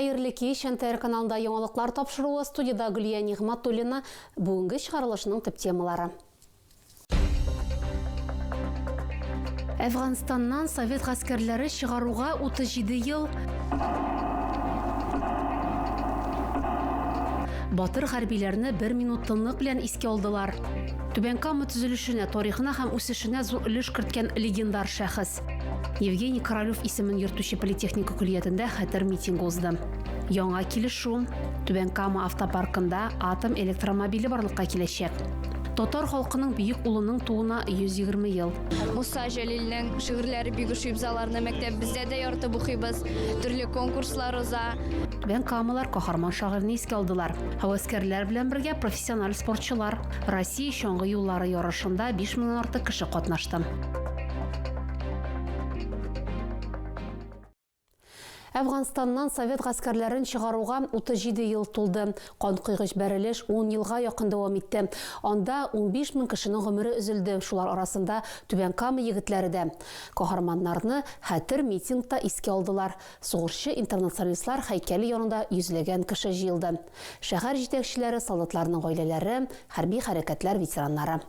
Хәерле кич, НТР каналында яңалыклар тапшыруы, студиядә Гөлия Нигъмәтуллина. Бүгенге чыгарылышның төп темалары. Әфганстаннан совет гаскәрләре чыгаруга 37 ел. Батыр хәрбиләрне бер минут тынлык белән искә алдылар. Түбән Кама төзелешенә, тарихына һәм үсешенә зур өлеш керткән легендар шәхес. Евгений Королев исемен йөртүче политехника көллиятендә хәтер митингы узды. Яңа килешү Түбән Кама автопаркында атом электромобиле барлыкка киләчәк. Татар халкының бөек улының тууына 120 ел. Муса Җәлилнең шигырьләре бик ошый, без аларны мәктәбебездә дә яратып укыйбыз, төрле конкурслар уза. Түбән Камалар каһарман шагыйрьне искә алдылар. Һәвәскәрләр белән бергә профессиональ спортчылар. Россия чаңгы юллары ярышында 5 меңнән артык кеше катнашты. Әфганстаннан совет гаскәрләрен чыгаруга 37 ел тулды. Канкойгыч бәрелеш 10 елга якын дәвам итте. Анда 15 мең кешенең гомере өзелде, шулар арасында Түбән Кама егетләре дә. Каһарманнарны хәтер митингта искә алдылар. Сугышчы-интернационалистлар һәйкәле янында йөзләгән кеше җыелды. Шәһәр җитәкчеләре, солдатларның гаиләләре, хәрби хәрәкәтләр ветераннары.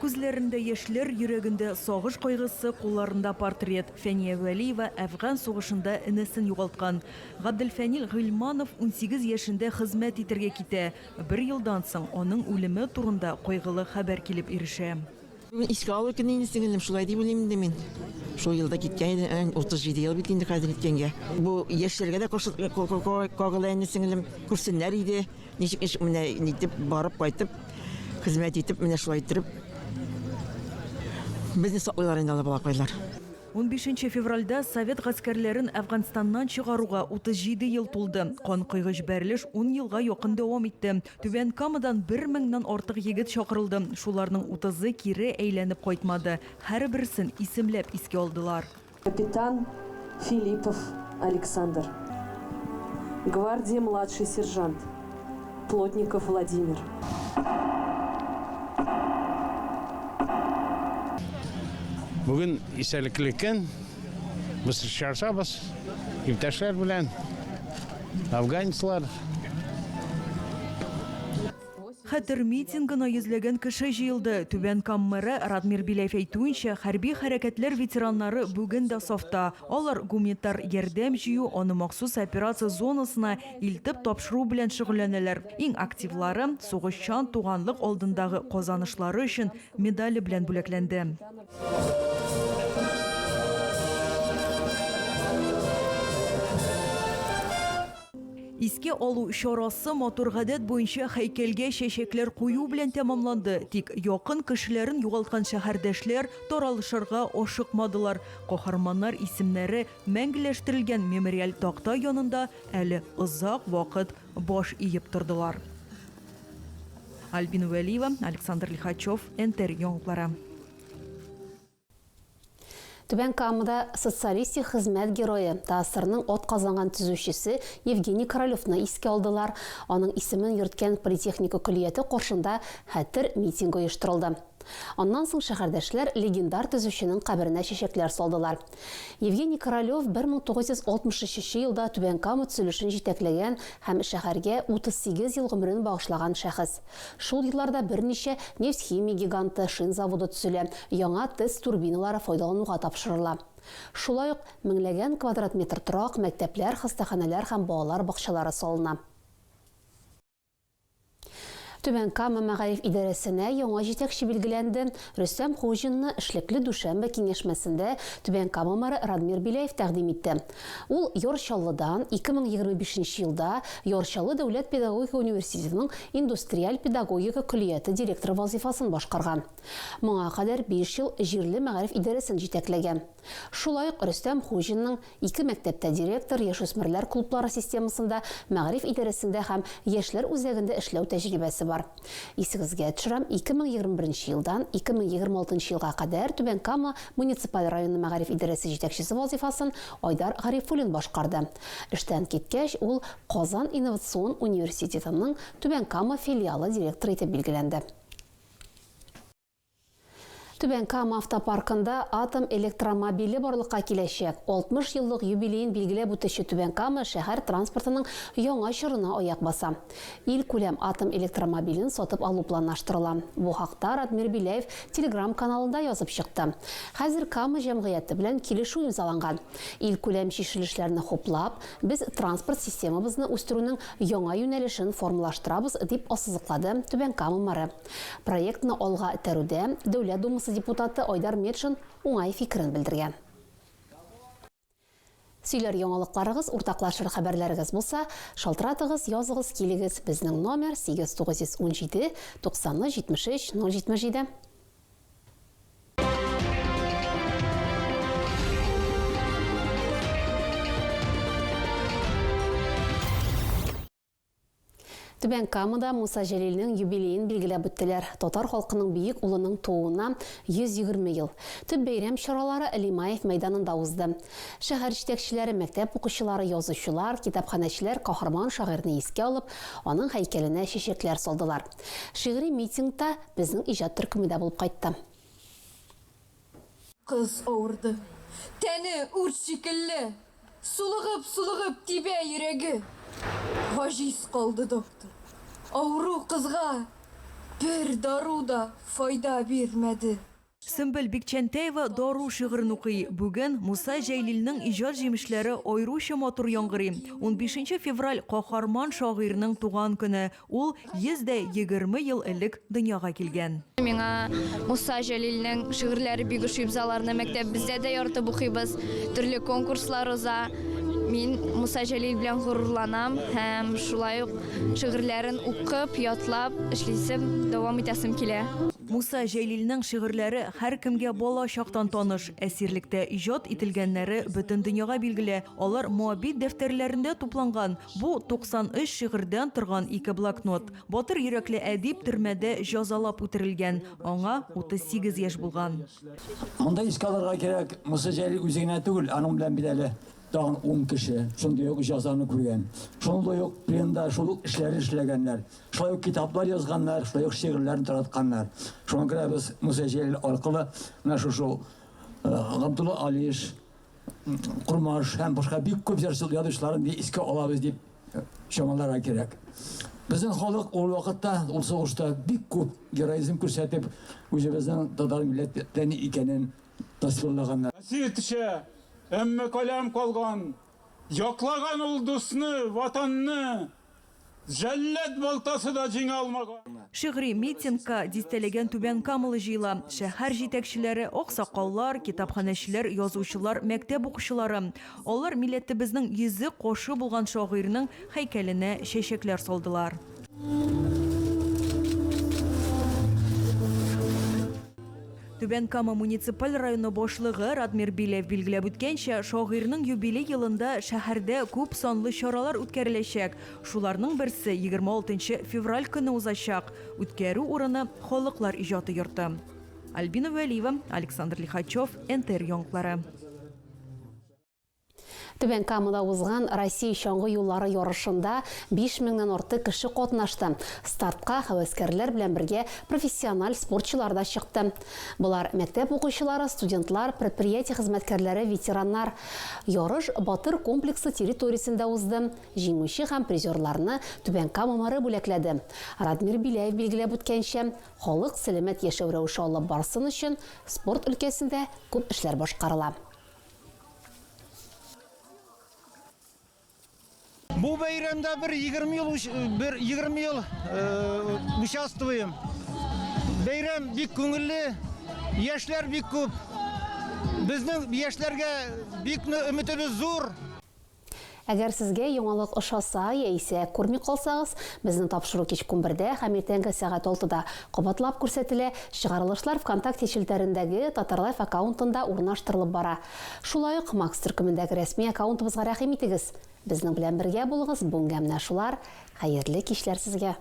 Күзләрендә яшьләр, йөрәгендә сагыш кайгысы, кулларында портрет. Фәния Вәлиева Әфган сугышында энесен югалткан. Габделфәнил Гыйльманов 18 яшендә хезмәт итәргә китә. Бер елдан соң аның үлеме турында кайгылы хәбәр килеп ирешә. Бүген искә алу көне инде, сеңелем, шулай дип уйлыйм инде мин. Шул елда киткән иде, 37 ел бит инде хәзер киткәнгә. Бу яшьләргә дә кагыла инде, сеңелем, күрсеннәр иде. Ничек ничек менә нитеп барып кайтып, хезмәт итеп, менә шулай иттереп безне саклыйлар инде алар балакайлар. Унбишенче февральдә совет гаскәрләрен Әфганстаннан чыгаруга 37 ел тулды. Канкойгыч бәрелеш ун елга якын дәвам итте. Түбән Камадан бер меңнән артык егет чакырылды. Шуларның утызы кире әйләнеп кайтмады. Һәрберсен исемләп искә алдылар. Капитан Филиппов Александр. Гвардия младший сержант Плотников Владимир. Бүген истәлекле көн. Без очрашабыз иптәшләр белән, афганецлар. Хәтер митингына йөзләгән кеше җыелды. Түбән Кам мэры Радмир Беляев әйтүенчә, хәрби хәрәкәтләр ветераннары бүген дә сафта. Алар гуманитар ярдәм җыю, аны махсус операция зонасына илтеп тапшыру белән шөгыльләнәләр. Иң активлары Сугышчан туганлык алдындагы казанышлары өчен медале белән бүләкләнде. Искә алу чарасы матур гадәт буенча һәйкәлгә чәчәкләр кую белән тәмамланды. Тик якын кешеләрен югалткан шәһәрдәшләр таралышырга ашыкмадылар. Каһарманнар исемнәре мәңгеләштерелгән мемориаль такта янында әле озак вакыт баш иеп тордылар. Альбина Вәлиева, Александр Лихачев, НТР яңалыклары. Түбән Камада Социалистик хезмәт герое, ТАССРның атказанган төзүчесе Евгений Королевны искә алдылар. Аның исемен йөрткән политехника көллияте каршында хәтер митингы оештырылды. Аннан соң шәһәрдәшләр легендар төзүченең каберенә чәчәкләр салдылар. Евгений Королев 1963 елда Түбән Кама төзелешен җитәкләгән һәм шәһәргә 38 ел гомерен багышлаган шәхес. Шул елларда берничә нефть-химия гиганты, шин заводы төзелә, яңа ТЭЦ турбиналары файдалануга тапшырыла. Шулай ук меңләгән квадрат метр торак, мәктәпләр, хастаханәләр һәм балалар бакчалары салына. Түбән Кама мәгариф идарәсенә яңа җитәкче билгеләнде. Рөстәм Хуҗинны эшлекле дүшәмбе киңәшмәсендә Түбән Кама мэры Радмир Беляев тәкъдим итте. Ул Яр Чаллыдан 2025 нче елда Яр Чаллы дәүләт педагогика университетының индустриаль педагогика көллияте директоры вазыйфасын башкарган. Моңа кадәр биш ел җирле мәгариф идарәсен җитәкләгән. Шулай ук Рөстәм Хуҗинның ике мәктәптә директор, яшүсмерләр клублары системасында, мәгариф идарәсендә һәм яшьләр үзәгендә эшләү тәҗрибәсе бар. Исегезгә төшерәм, 2021 нче елдан 2026 нчы елга кадәр Түбән Кама муниципаль районы мәгариф идарәсе җитәкчесе вазыйфасын Айдар Гарифуллин башкарды. Эштән киткәч, ул Казан инновацион университетының Түбән Кама филиалы директоры итеп билгеләнде. Түбән Кама автопаркында атом электромобиле барлыкка киләчәк. 60 еллык юбилеен билгеләп үтүче Түбән Кама шәһәр транспортының яңа чорына аяк баса. Илкүләм атом электромобилен сатып алу планлаштырыла. Бу хакта Радмир Беляев Телеграм-каналында язып чыкты. Хәзер Кама җәмгыяте белән килешү имзаланган. Илкүләм чишелешләрне хуплап, без транспорт системабызны үстерүнең яңа юнәлешен формалаштырабыз, дип ассызыклады Түбән Кама мэры. Проектны алга этәрүдә Дәүләт Думасы депутаты Айдар Метшин уңай фикерен белдергән. Сөйләр яңалыкларыгыз, уртаклашыр хәбәрләрегез булса, шалтыратыгыз, языгыз, килегез. Безнең номер 8917 90 73 077. Түбән Камада Муса Җәлилнең юбилеен билгеләп үттеләр. Татар халкының бөек улының тууына 120 ел. Төп бәйрәм чаралары Лимаев мәйданында узды. Шәһәр җитәкчеләре, мәктәп укучылары, язучылар, китапханәчеләр каһарман шагыйрьне искә алып, аның һәйкәленә чәчәкләр салдылар. Шигъри митингта безнең иҗат төркеме дә булып кайтты. Кыз авырды. Тәне үрт шикелле. Сулыгып-сулыгып тибә йөрәге. Гаҗиз калды доктор. Авыру кызга бер дару да файда бирмәде. Сөмбел Бикчәнтәева Дару шигырен укый. Бүген Муса Җәлилнең иҗат җимешләре аеруча матур яңгырый. Унбишенче февраль, каһарман шагыйрьнең туган көне. Ул 120 ел элек дөньяга килгән. Миңа Муса Җәлилнең шигырьләре бик ошый, без аларны мәктәбебездә дә яратып укыйбыз, төрле конкурслар уза. Мин Муса Җәлил белән горурланам һәм шулай ук шигырьләрен укып, ятлап эшлисем, дәвам итәсем килә. Муса Җәлилнең шигырьләре һәркемгә бала чактан таныш. Әсирлектә иҗат ителгәннәре бөтен дөньяга билгеле. Алар Моабит дәфтәрләрендә тупланган. Бу, 93 шигырьдән торган ике блокнот. Батыр йөрәкле әдип төрмәдә җазалап үтерелгән. Аңа 38 яшь булган. Монда искә алырга кирәк, Муса Җәлил үзе генә түгел, аның белән бит әле тагын ун кеше шундый ук җәзаны күргән. Шундый ук пленда шул ук эшләрне эшләгәннәр. Шулай ук китаплар язганнар, шулай ук шигырьләрен таратканнар. Шуңа күрә без Муса Җәлил аркылы менә шушы Габдулла Алиш, Курмаш һәм башка бик күп җырчы язучыларын искә алабыз дип чамаларга кирәк. Безнең халык ул вакытта, ул сугышта бик күп героизм күрсәтеп, үзебезнең татар милләттән икәнен тасвирлаганнар. Әсир төшә, әмма каләм калган. Яклаган ул дусны, Ватанны. Җәллад балтасы да җиңә алмаган. Шигъри митингка дистәләгән түбәнкамалы җыела. Шәһәр җитәкчеләре, аксакаллар, китапханәчеләр, язучылар, мәктәп укучылары. Алар милләтебезнең йөзе кошы булган шагыйрьнең һәйкәленә чәчәкләр салдылар. Түбән Кама муниципаль районы башлыгы Радмир Беляев билгеләп үткәнчә, шагыйрьнең юбилей елында шәһәрдә күп санлы чаралар үткәреләчәк. Шуларның берсе 26 нчы февраль көнне узачак. Үткәрү урыны, Халыклар иҗаты йорты. Альбина Вәлиева, Александр Лихачев, НТР яңалыклары. Түбән Камада узган Россия чаңгы юллары ярышында 5 меңнән артык кеше катнашты. Стартка һәвәскәрләр белән бергә профессиональ спортчылар да чыкты. Болар мәктәп укучылары, студентлар, предприятие хезмәткәрләре, ветераннар. Ярыш Батыр комплексы территориясендә узды. Җиңүче һәм призерларны Түбән Кама мэры бүләкләде. Радмир Беляев билгеләп үткәнчә, халык сәламәт яшәү рәвеше алып барсын өчен спорт өлкәсендә күп эшләр башкарыла. Бу бәйрәмдә бер 20 ел бер 20 ел э, участвуем. Бәйрәм бик күңелле, яшьләр бик күп. Безнең яшьләргә бик өметебез зур. Әгәр сезгә яңалык ошаса яисә күрми калсагыз, безнең тапшыру кичке унбердә һәм иртәнге сәгать алтыда кабатлап күрсәтелә. Чыгарылышлар ВКонтакте челтәрендәге Татарлайф аккаунтында урнаштырылып бара. Шулай ук Макс төркемендәге рәсми аккаунтыбызга рәхим итегез. Безнең белән бергә булыгыз, бүгенгә менә шулар. Хәерле кичләр сезгә!